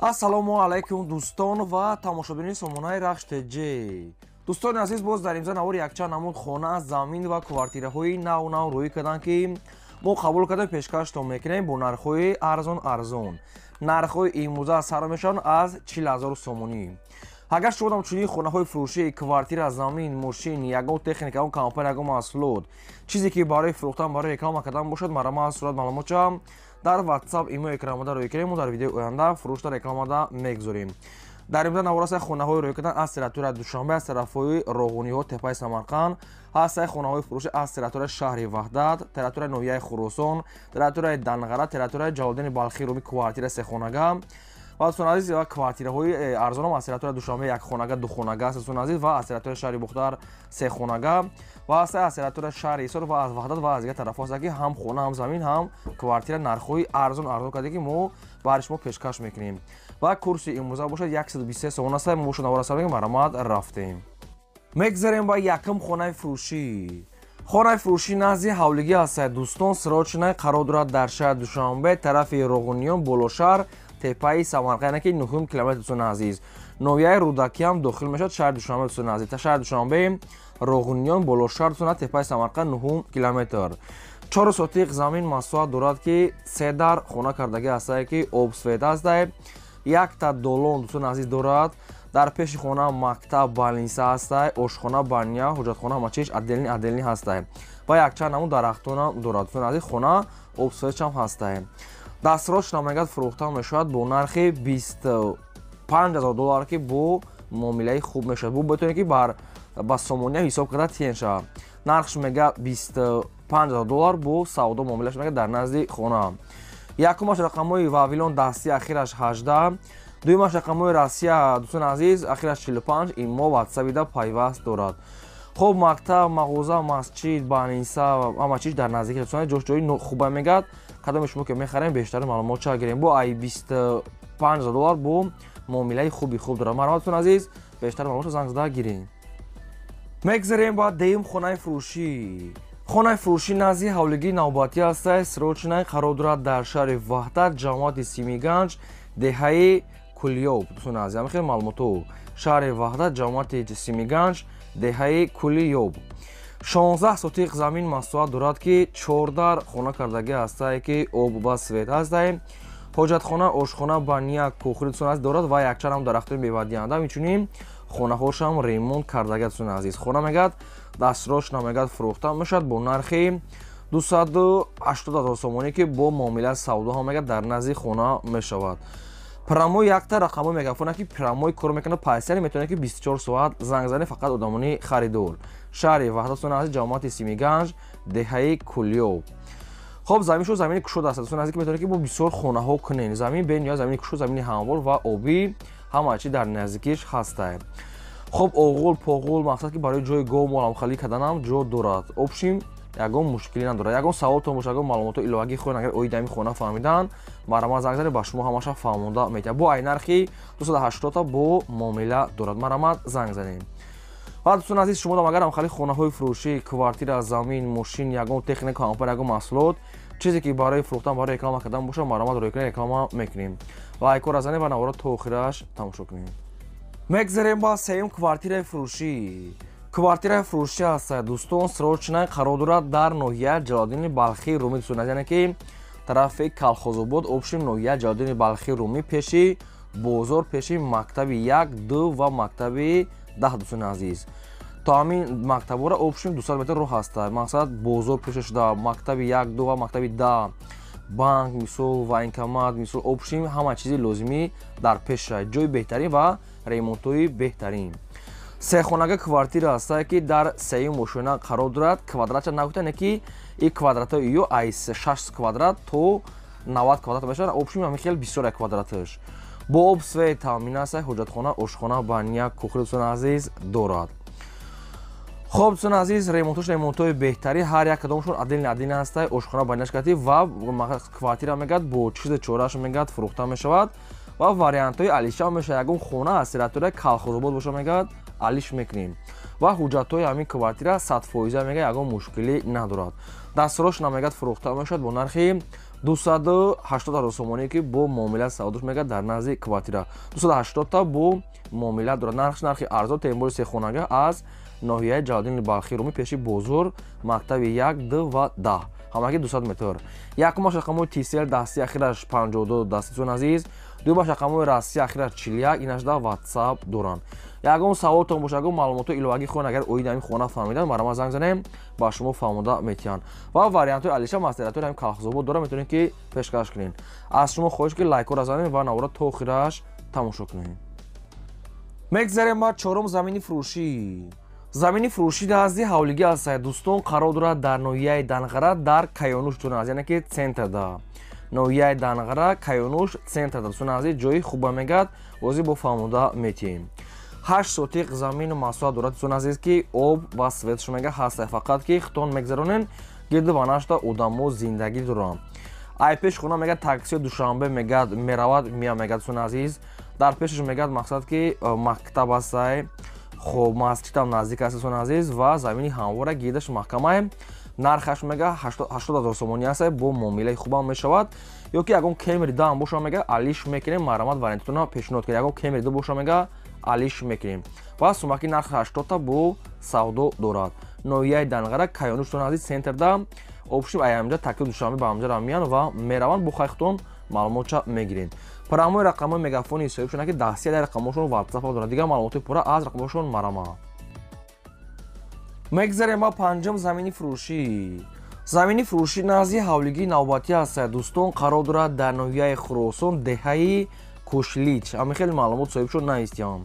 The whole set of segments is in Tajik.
Ассалому алайкум, дӯстон ва тамошобинони сомонаи Рахш ТЖ. Дӯстони азиз, боз дар имза навори якчанд намуд хона, замин ва квартираҳои нав нав рӯй карданд, ки мо қабул кардем, пешкаштон мекунем бо нархҳои арзон арзон. Нархҳои имрӯза сар мешаванд аз 40 000 сомонӣ. Агар шумо дам чунин хонаҳои фурӯшӣ, квартира, замин, мошин, ягон техника, ягон компания, ягон маҳсулот, чизе ки барои фурӯхтан, барои реклама кардан бошад, марҳамат, сурат маълумотча дар WhatsApp, имо экранмода рӯй кунем, мо дар видеои оянда фурӯшта, рекламада мегузорем. Дар имза навораста хонаҳои рӯй кардан аз территорияи Душанбе, аз тарафҳои Роғуниҳо, тепаи Самарқанд ҳастаи хонаҳои фурӯшӣ, аз территорияи шаҳри Ваҳдат, территорияи ноҳияи Хуросон, территорияи Данғара, территорияи Ҷалолиддини Балхӣ Румӣ, квартира сехонага. Ва, дӯстони азиз, ва квартираҳои арзонам аз территорияи Душанбе, якхонага, духонага аст, дӯстони азиз, ва аз территорияи шаҳри Бухтар сехонага ва ҳастаи аз территорияи шаҳри Ҳисор ва аз Ваҳдат ва аз дигар тарафҳо ҳаста, ки ҳам хона, ҳам замин, ҳам квартира нархҳои арзон арзон карда, ки мо барои шумо пешкаш мекунем. Ва курси имрӯза бошад 123 сомон аст. Мо бошад навора сар мекунем, марҳамат, рафтем. Мегзарем ба якум хонаи фурӯшӣ. Хонаи фурӯшӣ назди ҳавлигӣ ҳастад, дӯстон, срочно қарор дорад дар шаҳри Душанбе, тарафи Роғуниён, Болошаҳр, тепаи Самарқанд, яъне ки нуҳум километр, дӯстони азиз. Ноҳияи Рӯдакиам дохил мешавад шаҳри Душанбе, дӯстони азиз. Шаҳри Душанбе, Роғуниён, Болошаҳр, дӯстона, тепаи Самарқанд, нуҳум километр. 4 сотиқ замин масоҳат дорад, ки се дар хона кардагӣ ҳастае, ки об, свет ҳастае, якта долон, дӯстони азиз, дорад. Дар пеши хона мактаб, больница ҳастай, ошхона, баня, ҳоҷатхона, ҳама чиз отдельный отдельный ҳастай ва якчанд намуд дарахтонам дорад, дӯстони азиз. Хона об, светшам ҳастай. Дастрош намегад, фурӯхта мешавад бо нархи 25 000 доллар, ки бо муомилаи хуб мешавад. Бу метавонед, ки бар ба сомония ҳисоб карда тиен шавад. Нархш мега 25 000 доллар, бо савдо муомилаш мега дар назди хона. Якумаш рақамҳои Вавилон дасти, ахираш 18, дуюмаш рақамҳои Россия, дӯстони азиз, ахираш 45, имо ватсабида пайваст дорад. Хоб, мактаб, мағоза, масҷид, больница, ҳама чиз дар наздики, дӯстони, ҷош ҷои хуба мегад. Кадоме шумо ки мехарем, бештари маълумот ча гирем. Бо ай 25 000 доллар бо муомилаи хуби хуб дорад. Марҳамат, дӯстони азиз, бештари маълумотро занг зада гирем. Мегзарем ба деюм хонаи фурӯшӣ. Хонаи фурӯшӣ назди ҳавлигии навбатӣ ҳастай, срочно қарор дорад дар шаҳри Ваҳдат, ҷамоати Симиганҷ, деҳаи Кулёб. Дӯстони азиз, ҳамин хел маълумотҳо: шаҳри Ваҳдат, ҷамоати Симиганҷ, деҳаи Кулиёб. 16 сотиқ замин масоҳат дорад, ки чордар хона кардагӣ ҳастае, ки об ва свет ҳастае, ҳоҷатхона, ошхона, баня, кухня, дӯстони азиз, дорад ва якчанд ҳам дарахтои мевадиҳанда. Инчунин хонаҳошам ремонт кардагӣ, дӯстони азиз. Хона мегӯяд дастрош намегӯяд, фурӯхта мешавад бо нархи 280 000 сомонӣ, ки бо муомила савдо ҳам мегӯяд дар назди хона мешавад. Прямой якта рақамҳои мегафона, ки прямой кор мекунад, пайсари метавонед, ки 24 соат занг занед, фақат одамони харидор. Шаҳри Ваҳдат, дӯстони азиз, ҷамоати Симиганҷ, деҳаи Кулёб. Хоб, замин шуд, замини кушод аст, дӯстони азиз, ки метавонед, ки бо бисёр хонаҳо кунед. Замин бениҳоят замини кушод, замини ҳамвор ва обӣ, ҳама чи дар наздикиш ҳастае. Хоб, оғул поғул, мақсад, ки барои ҷои гов моламхалӣ карданам ҷо дорад. Общем, ягон мушкилӣ надорад. Ягон саволтон бошад, ягон маълумотҳои иловагӣ хоҳед, агар оиди ҳамин хона фаҳмидан, марҳамат, занг занед, ба шумо ҳамаша фаҳмонда метиҳад. Бо ай нархи 280-та бо муомила дорад. Марҳамат, занг занед. Ва, дӯстони азиз, шумо дам агар ҳамхали хонаҳои фурӯшӣ, квартира, замин, мошин, ягон техника, компания, ягон маҳсулот, чизе ки барои фурӯхтан, барои реклама кардан бошад, марҳамат, рӯй кунед, реклама мекунем. Лайкҳоро занед ва навора то охираш тамошо кунед. Мегзарем ба сеюм квартираи фурӯшӣ. Квартираи фурӯшӣ ҳаст, дӯстон, срочно қарор дорад дар ноҳияи Ҷалолиддини Балхии Румӣ, дӯстон, яъне ки тарафи Калхозобод, общем, ноҳияи Ҷалолиддини Балхии Румӣ, пеши бозор, пеши мактаби як, ду ва мактаби 10, дӯстони азиз. То ҳамин мактабҳоро, общем, 200 метр роҳ ҳаста. Мақсад, бозор пеша шуда, мактаби як, ду ва мактаби 10, банк, мисол, военкомат, мисол, общем, ҳама чизи лозимӣ дар пеша, ҷои беҳтарин ва ремонтҳои беҳтарин. Сехонага квартира ҳастае, ки дар сеюм ошёна қарор дорад. Квадратша нагуфта, не ки и квадратҳои ё ай 6 квадрат то 90 квадрат мешавад. Общем, ҳамин хел бисёр як квадраташ. Бо об, свет таъмин аст, ҳоҷатхона, ошхона, баня, кухня, дӯстони азиз, дорад. Хоб, дӯстони азиз, ремонтош ремонтҳои беҳтарин, ҳар як кадомшон отдельный отдельный ҳастай, ошхона, баняш кати ва квартира мегӯяд бо чизи чорааш мегӯяд фурӯхта мешавад ва вариантҳои алиша мешавад. Ягон хона аз территорияи Калхозобод боша, мегӯяд, алиш мекунем ва ҳуҷҷатҳои ҳамин квартира 100%, мегӯяд, ягон мушкилӣ надорад. Дастрош намегӯяд, фурӯхта мешавад бо нархи 280 ҳазор сомонӣ ки бо муомила савдош мегардад дар назди квартира. 280 та бо муомила дорад. Нархш нархи арзон, тембори сехонага аз ноҳияи Ҷалолиддини Балхӣ, Румӣ, пеши бозор, мактаби 1, 2 ва 10, ҳамагӣ 200 метр. Якумаш рақамҳои Tcell дасти, ахираш 52 дасти, дӯстони азиз. Дуюмаш рақамҳои Россия, ахираш 41, инашда WhatsApp доранд. Ягон саволтон бошад, ягон маълумотҳои иловагӣ хоҳед, агар оиди ҳамин хона фаҳмидан, марҳамат занг занем, ба шумо фаҳмода метиҳанд. Ва вариантҳои алиша маслиҳатҳои ҳамин Калхзобод дорад, метавонед ки пешкаш кунед. Аз шумо хоҳиш ки лайкҳоро занед ва навора то охираш тамошо кунед. Мегзарем ба чорум замини фурӯшӣ. Замини фурӯшӣ назди ҳавлигӣ аст, дӯстон, қарор дорад дар ноҳияи Данғара, дар Кайонуш, дӯстони азиз, яъне ки центрда. Ноҳияи Данғара, Кайонуш, центрда, дӯстони азиз, ҷои хуба мегардад, ҳозир бо фаҳмода метиҳем. 8 сотиқ замину масоҳат дорад, дӯстони азиз, ки об ва светш мега ҳаст, фақат ки хитон мегзаронен, гирду ба нашта одамо зиндагӣ доранд. Ай пеш хона мегад таксио Душанбе мегад меравад, мия мегад, дӯстони азиз. Дар пешаш мегад мақсад ки мактаб ҳастай, хоб масҷидам наздик аст, дӯстони азиз, ва замини ҳамвора гирдаш маҳкамае. Нархаш мега 80 ҳазор сомонӣ аст, бо муомилаи хубам мешавад. Ё ки ягон Кемри даам боша мега алиш мекунем, марҳамат вариантатонро пешниҳод кунед. Ягон Кемри ду боша мега алиш мекунем. Ва сумаки нарх 80 та бо савдо дорад. Ноҳияи Данғара, Кайонуш, дӯстони азиз, центрда. Обшим аямҷа такси Душанбе ба ҳамҷа миян ва мераванд, бо хайхтон маълумотча мегиред. Прямой рақамҳои мегафони соҳибшона ки дастия дар рақамҳошон WhatsApp дорад. Дигар маълумоти пурра аз рақамҳошон марама. Мегзарем ба панҷум замини фурӯшӣ. Замини фурӯшӣ назди ҳавлигии навбатӣ аст, дӯстон, қарор дорад дар ноҳияи Хуросон, деҳаи Кушлич. Ҳамин хел маълумот соҳибшон наистиям.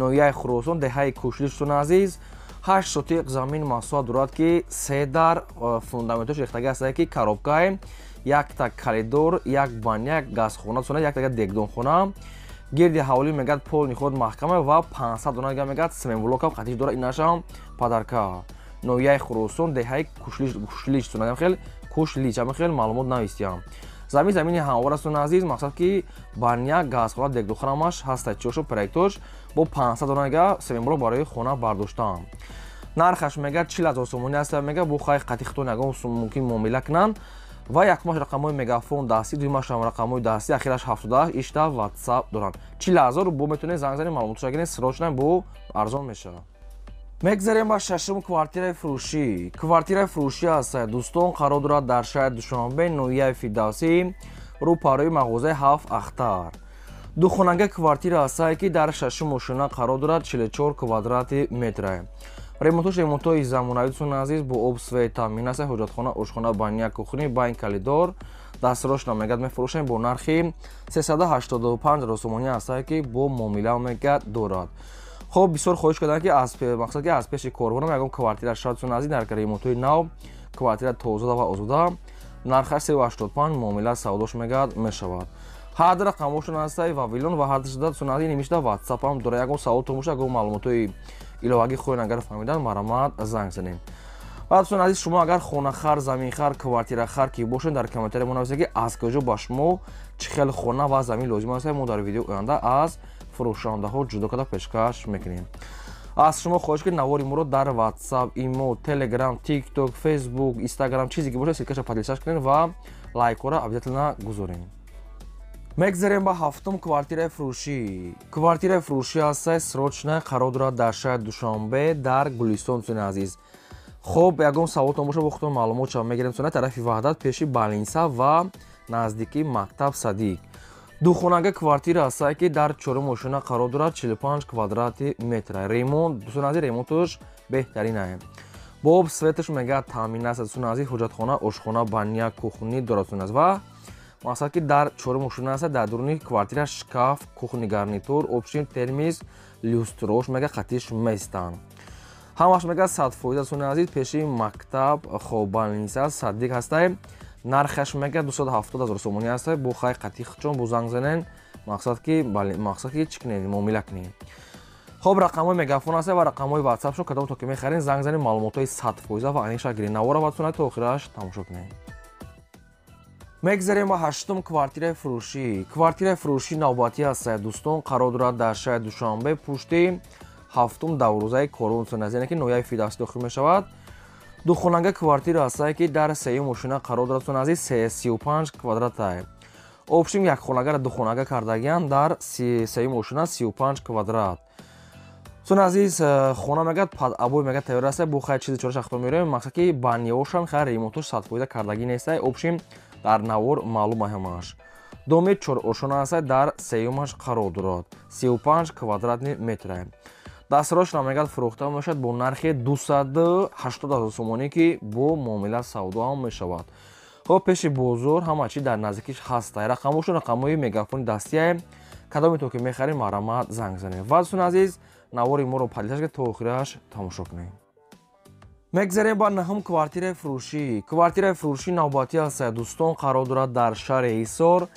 Ноҳияи Хуросон, деҳаи Кушлич, дӯстони азиз, 8 сотиқ замин масоҳат дорад ки се дар фундаментош рехтагӣ аст, ки коробкае, якта коридор, як баня, як газхона, дӯстона, якта дегдонхона. Гирди ҳавлӣ мегад полни худ маҳкама ва 500 дона дига мегад семенблокам қатиш дорад, инашам падарка. Ноҳияи Хуросон, деҳаи Кушлич, дӯстона, хел Кушлич, ҳамин хел маълумот навистиям. Замин замини ҳамвор аст, дӯстони азиз, мақсад ки баня, газхона, дегдонхонамаш ҳаста, чиёшу проектош бо 500 дона дига семенблок барои хона бардоштаам. Нархаш мегад 40 ҳазор сомонӣ аст, мега бо хай қатихтон ягон мумкин муомила кунанд. Ва якумаш рақамҳои мегафон дастӣ, дуюмаш рақамҳои дастӣ, ахираш 78, ишта WhatsApp доранд. 40 ҳазор бо метавонед занг занед, маълумотша гиред, срочно бо арзон мешавад. Мегзарем ба шашум квартираи фурӯшӣ. Квартираи фурӯшӣ аст, дӯстон, қарор дорад дар шаҳри Душанбе, ноҳияи Фирдавсӣ, рӯпарои мағозаи ҳафт ахтар. Духонага квартира аст, ки дар шашум ошёна қарор дорад, 44 квадрати метра. Ремонтош ремонтҳои замонавӣ, дӯстони азиз, бо об свет таъмин аст, ҳоҷатхона, ошхона, баня, кухни, байн, коридор. Дастрошна мегад мефурӯшем бо нархи 385 ҳазор сомонӣ аст, ки бо муомила мегад дорад. Хоб бисёр хоҳиш карданд ки аз мақсад ки аз пеши корвонам ягон квартира шавад, дӯстони азиз, дар ремонтҳои нав, квартира тоза ва озода. Нархаш 385, муомила савдош мегад мешавад. Ҳар рақамҳошон аст Вавилон ва ҳар дӯстони азиз нимишта WhatsApp ҳам дорад. Ягон саволтон бошад, ягон маълумотҳои иловагӣ хоҳед агар фаҳмидан, марҳамат занг занед. Ва дӯстони азиз, шумо агар хонахар, заминхар, квартирахар ки бошед, дар комментария мо нависед ки аз куҷо ба шумо чӣ хел хона ва замин лозим аст. Мо дар видеои оянда аз фурӯшандаҳо ҷудо карда пешкаш мекунем. Аз шумо хоҳиш ки навори моро дар WhatsApp, Имо, Telegram, TikTok, Facebook, Instagram чизе ки бошад, ссылкаша поделиться кунед ва лайкҳоро обязательно гузоред. Мегзарем ба ҳафтум квартираи фурӯшӣ. Квартираи фурӯшӣ аст, срочно, қарор дорад дар шаҳри Душанбе, дар Гулистон, дӯстони азиз. Хоб ягон саволтон бошад, бо худтон маълумот шава мегирем, дӯстони, тарафи Ваҳдат, пеши Балинса ва наздикии мактаб Садиқ. Духонага квартира аст, ки дар чорум ошёна қарор дорад, 45 квадрати метра. Ремонт, дӯстони азиз, ремонташ беҳтарин аст. Бо об светаш мега таъмин аст, дӯстони азиз, ҳоҷатхона, ошхона, баня, кухни дорад, дӯстони азиз. Ва мақсад ки дар чорум ошёна аст, дар дуруни квартира шкаф, кухни гарнитур, обшин, термис, люстрош мега қатиш местанд. Ҳамаш мега 100%, дӯстони азиз, пеши мактаб, хоб балниса, Садиқ ҳастай. Нархаш мега 270 ҳазор сомонӣ аст, бо хай қатихчон бо занг занен, мақсад ки чӣ кунед, муомила кунед. Хоб рақамҳои мегафон аст ва рақамҳои WhatsApp-шон, кадом то ки мехаред, занг занед, маълумотҳои 100% ва аниқша гиред. Навора ва то охираш тамошо кунед. Мегзарем ба ҳаштум квартираи фурӯшӣ. Квартираи фурӯшӣ навбатӣ аст, дӯстон, қарор дорад дар шаҳри Душанбе, пушти ҳафтум даврӯзаи корвон, дӯстони азиз, яъне ки ноҳияи Фирдавсӣ дохил мешавад. Духонага квартира ҳастае, ки дар сеюм ошина қарор дорад, дӯстони азиз, 35 квадратае. Общем, як хонагара духонага кардагиан, дар сеюм ошина 35 квадрат. Дӯстони азиз, хона мегӯяд под обои мегӯяд тайёр аст, бо хай чизи чораша хато меорем, мақсад ки баняошам хай ремонтош 100% кардагӣ нестай. Общем, дар навор маълум ҳамааш. Доми чорошона аст, дар сеюмаш қарор дорад, 35 квадратный метра. Дастрошна мегӯяд фурӯхта мешавад бо нархи 280 000 сомонӣ, ки бо муомила савдо ҳам мешавад. Хоб, пеши бозор, ҳама чи дар наздикиш ҳаста. Рақамошон рақамҳои мегафони дастия. Кадометон ки мехарем, марҳамат, занг занед. Ва дӯстони азиз, навори моро подписаться то охираш тамошо кунед. Мегзарем ба наҳум квартираи фурӯшӣ. Квартираи фурӯшӣ навбатӣ аст, дӯстон, қарор дорад дар шаҳри Ҳисор,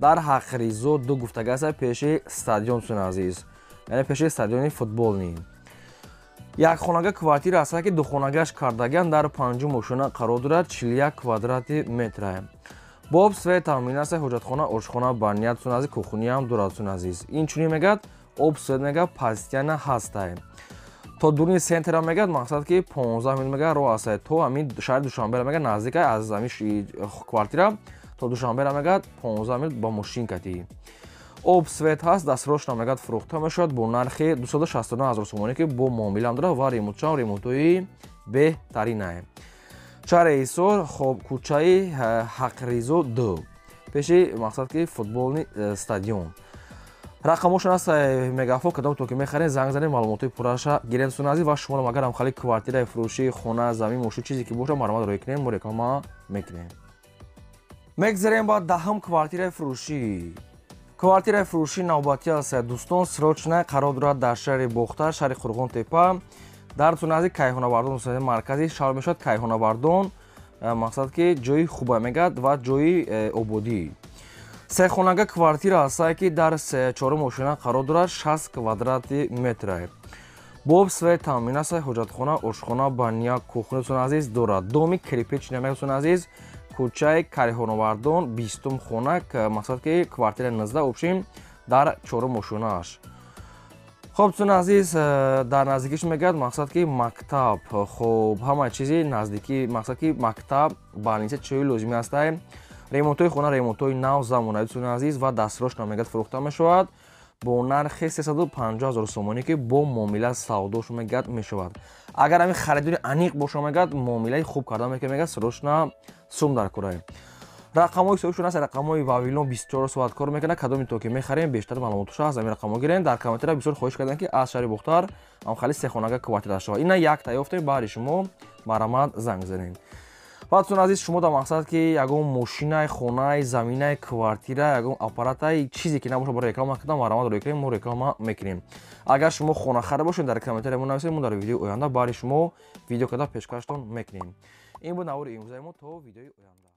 дар Ҳақризо ду гуфтага аст, пеши стадион, дӯстони азиз, яъне пеши стадиони футболни. Як хонага квартира аст, ки духонагаш кардагиан, дар панҷум ошона қарор дорад, 41 квадрати метра. Бо об, свет таъмин аст, ҳоҷатхона, ошхона, баня, дӯстони азиз, кухниям дорад, дӯстони азиз. Инчунин мегӯяд об, свет мегӯяд постоянно ҳастай. То дуруни центра мегӯяд, мақсад ки 15 минут мегӯяд роҳ аст то ҳамин шаҳри Душанбера, мегӯяд наздика аз ҳамин квартира то Душанбера, мегӯяд 15 минут ба мошин катӣ. Об, свет ҳаст, дастрошна мегӯяд фурӯхта мешавад бо нархи 269 000 сомонӣ, ки бо муомилаам дорад ва ремонтшам ремонтҳои беҳтаринае. Шаҳри Ҳисор, хоб, кӯчаи Ҳақризо ду, пеши мақсад ки футболни стадион. Рақамошон аст мегафон, кадомтон ки мехарем, занг занем, маълумотҳои пурраша гирем, дӯстони азиз. Ва шуморо агар ҳам хали квартираи фурӯшӣ, хона, замин, мошин, чизе ки бошад, марҳамат, рӯй кунем, мо реклама мекунем. Мегзарем ба даҳум квартираи фурӯшӣ. Квартираи фурӯшӣ навбатӣ аст, дӯстон, срочно, қарор дорад дар шаҳри Бохтар, шаҳри Қурғонтепа, дар наздик Кайҳонавардон, маркази шаҳр мешавад Кайҳонавардон. Мақсад ки ҷои хуба мегӯяд ва ҷои ободӣ. Сехонага квартира ҳастае, ки дар чорум ошина қарор дорад, 60 квадрати метра. Бо об, свет таъмин аст, ҳоҷатхона, ошхона, баня, кухня, дӯстони азиз, дорад. Доми кирпичный мегӯяд, дӯстони азиз, кӯчаи Кайҳонавардон, 20-ум хона, мақсад ки квартира 19, общем, дар чорум ошонааш. Хоб, дӯстони азиз, дар наздикиш мегӯяд, мақсад ки мактаб, хоб, ҳама чизи наздикӣ, мақсад ки мактаб, больница, чиҳои лозимӣ ҳастай. Ремонтҳои хона ремонтҳои нав, замонави, дӯстони азиз, ва дастрошна мегӯяд фурӯхта мешавад бо нархи 350 000 сомонӣ, ки бо муомила савдош мегӯяд мешавад. Агар ҳамин харидори аниқ боша, мегӯяд муомилаи хуб карда мекунад, мегӯяд срочно сум дар кораи. Рақамҳои ҳисобишон аст, рақамҳои Вавилон, 24 соат кор мекунад. Кадоми то ки мехарем, бештар маълумотоша аз ҳамин рақамҳо гирем. Дар комментария бисёр хоҳиш кардем, ки аз шаҳри Бохтар ҳамхали сехонага квартира шавад. Ина якта ёфтем, баҳри шумо, марҳамат, занг занем. Ва дӯстони азиз, шумо дар мақсад ки ягон мошинай, хонай, заминай, квартира, ягон аппаратай, чизе ки набошад, барои реклама кардан, марҳамат, рӯй кунем, мо реклама мекунем. Агар шумо хонахар бошед, дар комментария мо нависед, мо дар видеои оянда баҳри шумо видео карда пешкаштон мекунем. Ин буд навори имрӯзаи мо, то видеои оянда.